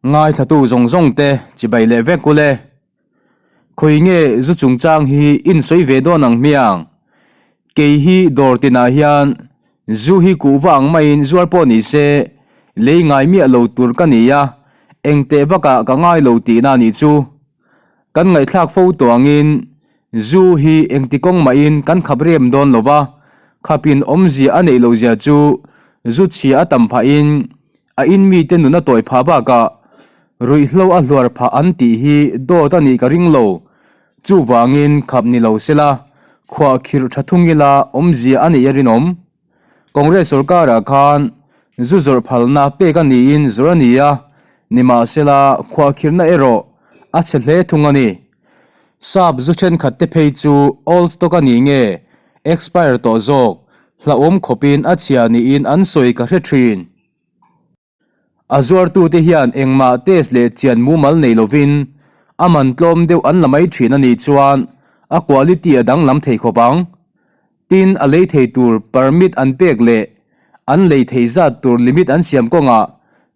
Ngaithlatu zawng zawng te chibai leh vek ule. Khawi nge zu chungchang hi in sawi ve dawn ang hmiang? Kei hi dawr tinah hian zu hi kuhva ang maiin zuar pawh ni se lei ngai miah lo tur ka ni a, engteh bakah ka ngai lo tihna a nih chu. Kan ngaihthlak fo tawh angin zu hi engti kawng mahin kan khap rem dawn lo va, khapin awmzia a neih lohzia chu zu chhia a tam phahin A in mite nun a tawi phah bakah ruihhlo a hluar phah an tih hi dawt a nih ka ring lo. Chuvangin khap ni lo sela, khuah khirh tha thung ila awmzia a neih a rinawm. Congress sorkarah khan zu zawrh phalna pek a niin zawrh a ni a, nimahsela khuah khirhna erawh a chhe hle thung a ni. Sap zu thenkhat te phei chu old stock a ni nge expire tawh zawk hlauhawm khawpin a chhia niin an sawi ka hre thin. A zuartute hian engmah test leh chian mumal nei lovin a man tlawm deuh an la mai thin a nih chuan a quality a danglam thei khawp ang. Tin, a lei thei tur permit an pek leh an lei thei zat tur limit an siam kawngah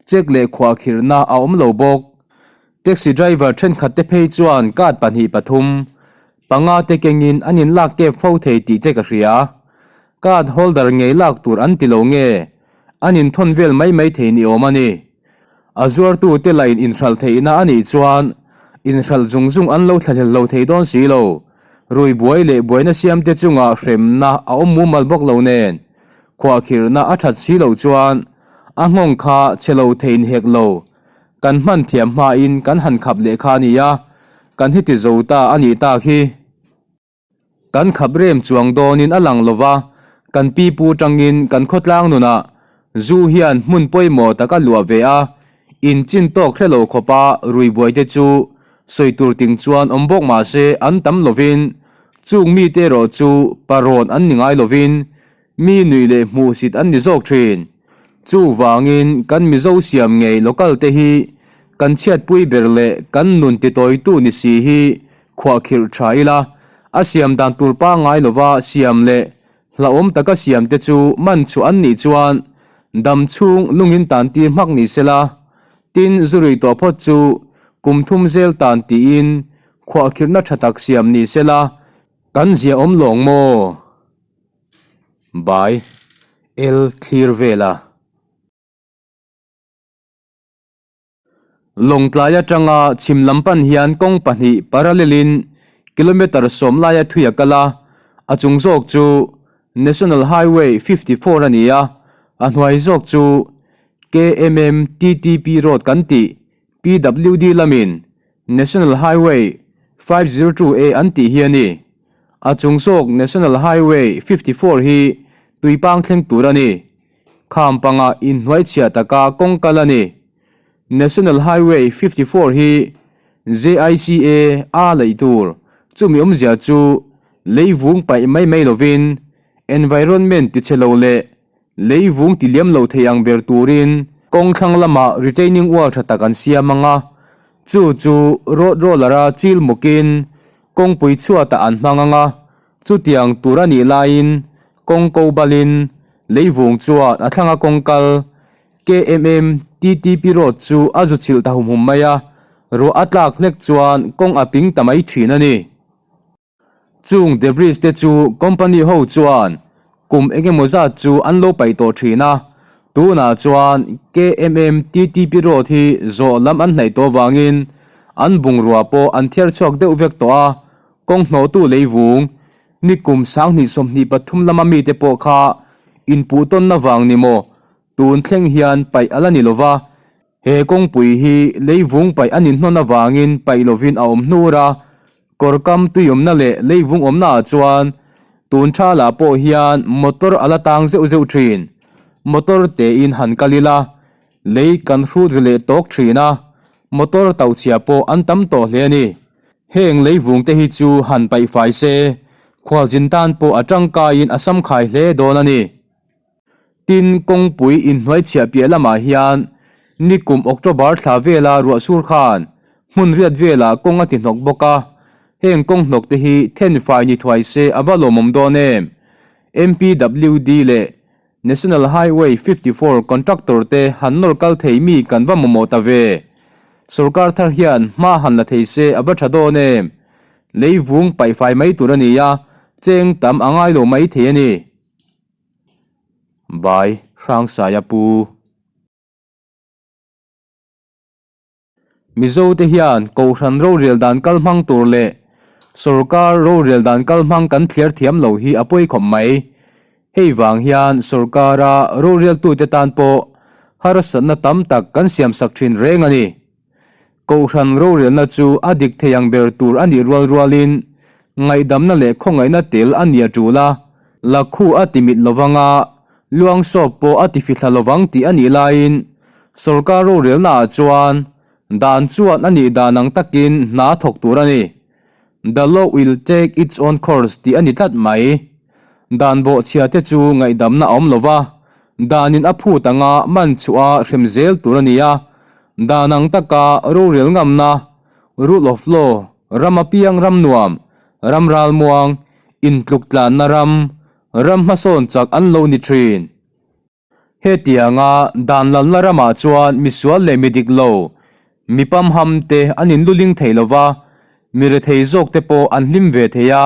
check leh khuahkhirhna a awm lo bawk. Taxi driver thenkhat te phei chuan card pahnih pathum, panga te kengin an inlak kep fo thei tih te ka hria. Card holder ngei lak tur an ti lo nge, an inthawn vel mai mai thei ni awm a ni. A zuartu te lain inhralh theihna a nih chuan inhralh zung zung an lo thlahlel lo thei dawn si lo. Rui buai leh buaina siamte chunga hremna a awm mumal bawk lo nen, khuahkhirhna a that si loh chuan a nghawng kha chhe lo thei hek lo. Kan hman thiam hmain kan han khap leh kha a ni a, kan heti zo ta a nih tak hi. Kan khap rem chuang dawnin a lang lo va, kan pipu tangin kan khawtlang nunah zu hian hmun pawimawh tak a luah ve a, in chin tawk hre lo khawpa rui buaite chu sawi tur ting chuan awm bawk mah se an tam lovin chung mite erawh chu parawn an ni ngai lovin mi nuih leh hmuhsit an ni zawk thin. Chuvangin kan Mizo siam ngei local te hi kan chhiatpui ber leh kan nun titawitu ni si hi khuahkhirh tha ila, a siam dan tur pangngai lova siam leh hlauhawm taka siam te chu man chhuah an nih chuan dam chhung lungin tan tir hmak ni sela, tin zurui tawh phawt chu kum thum zel tan tiin khuahkhirhna tha tak siam ni sela kan ziaawm lawng maw? Bai el thlir vela. Lawngtlai atanga chhim lam pan hian kawng pahnih parallel-in kilometre sawm laia thui a kal a, a chung zawk chu National Highway 54 a ni a, a hnuai zawk chu KMM TTP Road kan tih PWD lamin National Highway 502A an tih hi a ni. A chung zawk National Highway 54 hi tuipang thleng tur a ni. Kham panga inhnuaichhiah taka kawng kal a ni. National Highway 54 hi JICA a laih tur, chumi awmzia chu lei vung paih mai mai lovin environment tichhe lo leh lei vung ti liam lo thei ang ber turin kawng thlang lamah retaining wall tha tak an siam ang a, chu chu road roller-a chil mukin kawngpui chhuatah an hmang ang a, Chutiang tur a nih laiin kawng ko balin leivung chuan a thlanga kawng kal KMM TTP Road chu a zu chhilh ta hum hum mai a, ruah a tlak hlek chuan kawng a ping ta mai thin a ni. Chung debris te chu company ho chuan kum engemaw zat chu an lo paih tawh thin a, tunah chuan KMM TTP Road hi zawh lam an hnaih tawh vangin an bungrua pawh an thiar chhuak deuh vek tawh a, Kawng hnawhtu leivung, nikum 2023 lama mite pawh kha inpuhtawnna vang ni maw? Tun thleng hian paih a la ni lo va, he kawngpui hi leivung paih a ni hnawn avangin paih lovin a awm hnur a, kawrkam tuiawmna leh leivung awmnaah chuan tun thalah pawh hian motor a la tang zeuh zeuh thin. Motor tein han kal ila, lei kan hrut ri leh tawk thin a, motor tauchhia pawh an tam tawh hle a ni. Heng leivung te hi chu han paih fai se, khualzin tan pawh a tangkaiin a samkhai hle dawn a ni. Tin, kawngpui inhnuai chhiah piah lamah hian nikum October thla vela ruah sur khan hmun riat velah kawng a ti hnawk bawk a, heng kawng hnawk te hi then fai ni thuai se a va lawmawm dawn em? MPWD leh National Highway 54 contractor te han nawr kal thei mi kan va mamawh ta ve. Sorkar thar hian hma han la thei se a va tha dawn em? Lei vung paih fai mai tur a ni a, cheng tam a ngai lo mai thei a ni. Bai Hrangsaia Pu. Mizo te hian Kohhran rorel dan kal hmang tur leh sorkar rorel dan kal hmang kan thliar thiam lo hi a pawi khawp mai. Hei vang hian sorkara roreltute tan pawh harsatna tam tak kan siamsak thin reng a ni. Kohhran rorelna chu a dik thei ang ber tur a nih rual rualin ngaihdamna leh khawngaihna tel a nia tul a, lakhu a ti mit lovang a, luangsawp pawh a ti fithla lovang tih a nih laiin sorkar rorelnaah chuan dan chuan a nih dan ang takin hna a thawk tur a ni. The law will take its own course tih a ni tlat mai. Dan bawhchhia te chu ngaihdamna a awm lo va, danin a phut anga man chhuah a hrem zel tur a ni a, dan ang taka rorel ngamna, rule of law, ram apiang ram nuam, ram ralmuang, intluk tlanna ram, ram hmasawn chak an lo ni thin. Hetianga dan lalna ramah chuan misual leh mi dik lo, mi pamham te an inluling thei lo va, mi rethei zawk te pawh an hlim ve thei a,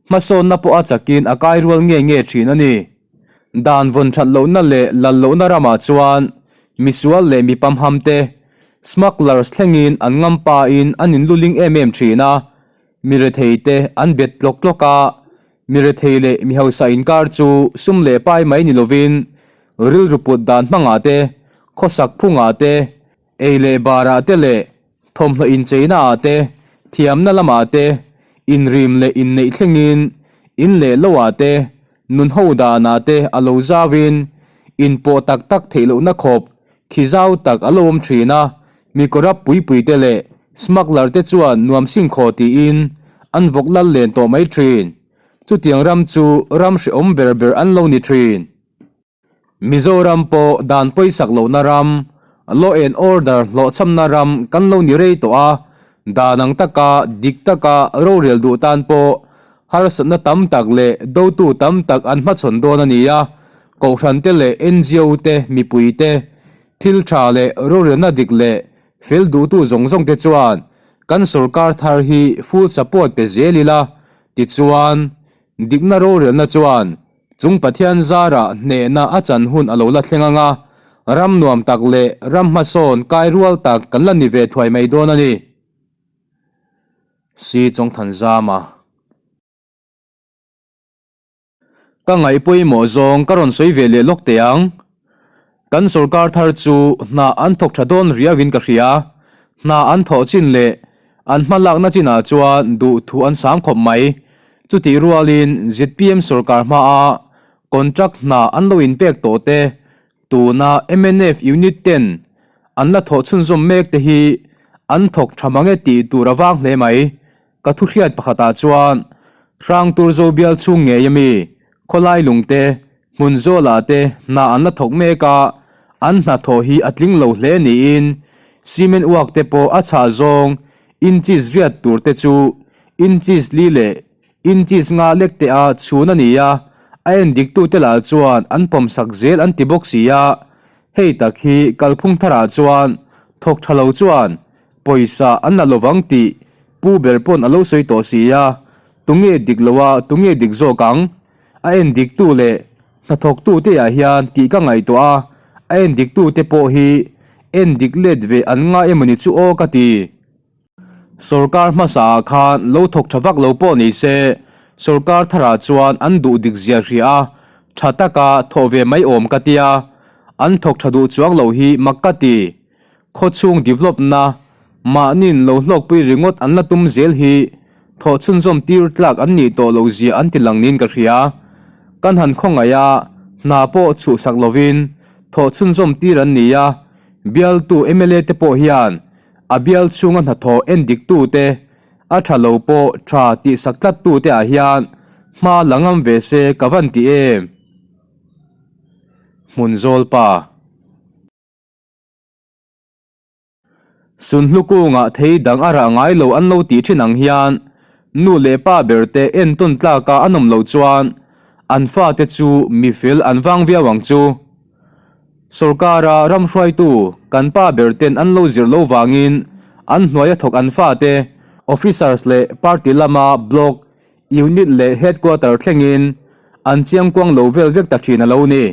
hmasawnna pawh a chakin a kai rual nge nge thin a ni. Dan vawn that lohna leh lal lohna ramah chuan misual leh mi pamham te, smugglers thlengin an ngampain an inluling em em thin a, Mi rethei te an bet tlawk tlawk a, mi rethei leh mi hausa inkar chu sum leh pai mai ni lovin rilru put dan hmangah te, khawsak phungah te, ei leh barah te leh thawmhnaw incheinaah te, thiamna lamah te, inrim leh inneih thlengin in leh loah te, nun ho danah te a lo zauin inpawh tak tak theih lohna khawp khi zau tak a lo awm thin a, Mi corrupt pui pui te leh smuggler te chuan nuam sing khaw tiin an vawk lal len tawh mai thin. Chutiang ram chu ram hrehawm ber ber an lo ni thin. Mizoram pawh dan pawisak lohna ram, law and order hlawhchhamna ram kan lo ni rei tawh a, dan ang taka dik taka rorel duh tan pawh harsatna tam tak leh dotu tam tak an hmachhawn dawn a ni a, Kohhran te leh NGO te mipui te Thil tha leh rorelna dik leh fel duhtu zawng zawng te chuan kan sorkar thar hi full support pe zel ila, tichuan dikna rorelna chuan chung Pathian zarah hnehna a chan hun a lo la thleng ang a, ram nuam tak leh ram hmasawn kai rual tak kan la ni ve thuai mai dawn a ni. Si Chawngthanzama. Ka ngaih pawimawh zawng ka rawn sawi ve leh lawk teh ang. Kan sorkar thar chu hna an thawk tha dawn riauin ka hria. Hna an thawh chin leh an hma lakna chinah chuan duh thu an sang khawp mai. Chutih rualin zpm sorkar hmaa contract hna an lo inpek tawh te, tuna mnf unit ten an la thawh chhunzawm mek te hi an thawk tha mang e tih tur a vang hle mai. Ka thu hriat pakhatah chuan Hrangtur zo bial chhung ngei ami khawlai lung te, hmun zawlah te hna an la thawk mek a, an hnathawh hi a tling lo hle niin cement uak te pawh a chhah zawng inches riat tur te chu inches li leh inches nga lek te a chhun a ni a, a en dik tu te lah chuan an pawmsak zel an ti bawk si a, hei tak hi kalphung tharah chuan thawk tha lo chuan Pawisa an la lovang tih Pu ber pawn a lo sawi tawh si a, tunge dik lo a, tunge dik zawk ang? A en diktu leh hnathawktu te ah hian tih ka ngaihtuah a, a en diktu te pawh hi en dik let ve an ngai emawni chu aw ka ti. Sorkar hmasa ah khan lo thawk tha vak lo pawh ni se, sorkar tharah chuan an duh dik zia hria a, tha taka thawh ve mai awm ka tia, an thawk tha duh chuang lo hi mak ka ti. Khawchhung develop-na mahniin lo hlawkpui ringawt an la tum zel hi thawh chhunzawm tir tlak an nih tawh loh zia an ti lang niin ka hria. Kan han khawngaih a, hna pawh chhuhsak lovin thawh chhunzawm tir an ni a, bialtu mla te pawh hian a bial chhunga hnathawh en diktute, a tha lo pawh tha tihsak tlattute ah hian hma la ngam ve se ka van ti em? Hmunzawl pa. Sunhlu kungah thei dang a rah ngai lo an lo tih thin ang hian nu leh pa ber te entawn tlaka an awm loh chuan an fate chu mi fel an vang viau ang chu. Sorkara ram hruaitu kan pa ber ten an lo zir lo vangin. an hnuaia thawk an fate, officers leh party lama block, unit leh headquarter thlengin an chiangkuang lo vel vek ta thin a lo ni.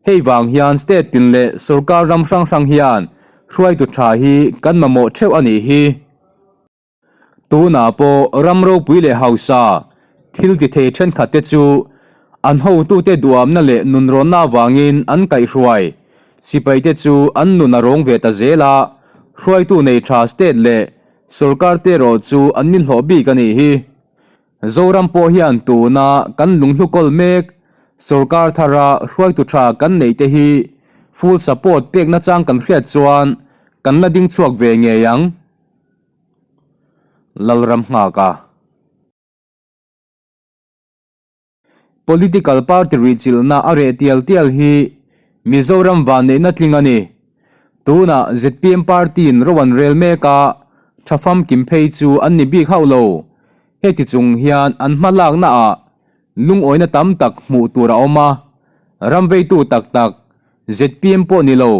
Hei vang hian state tin leh sorkar ram hrang hrang hian hruaitu tha hi kan mamawh theuh a nih hi. Tunah pawh ram ropui leh hausa thil ti thei thenkhat te chu an hotute duhamna leh nunrawnna avangin an kaihhruai. Sipai te chu an nun a rawng ve ta zel a, hruaitu nei tha state leh sorkar te erawh chu an ninhlawh bik a nih hi. Zoram pawh hian tuna kan lunghlu kawl mek sorkar thara hruaitu tha kan neih te hi full support pek nachang kan hriat chuan kan la ding chhuak ve ngei ang. Lalram nghak a. Political party ruihchilhna a reh tial tial hi Mizoram vanneihna tling a ni. Tunah zpm party-in ro an rel mek a, tha famkim phei chu an ni bik hauh lo. Heti chung hian an hma laknaah lungawina tam tak hmuh tur a awm a, ram veitu tak tak zpm pawh ni lo,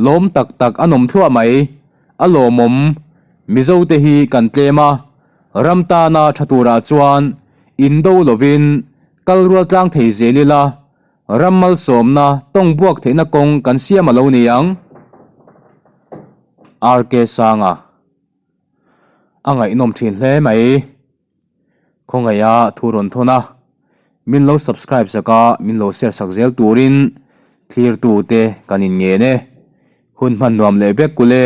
lawm tak tak an awm thluah mai. A lawmawm, Mizote hi kan tlem a, ram tana tha turah chuan indo lovin kal rual tlang thei zel ila, ram malsawmna tawng buak theihna kawng kan siam a lo ni ang. RK Sanga. A ngaihnawm thin hle mai. Khawngaih a thu rawn thawn a, min lo subscribe sak a, min lo share sak zel turin thlir tu te kan in ngen e. Hun hman nuam leh vek kul e.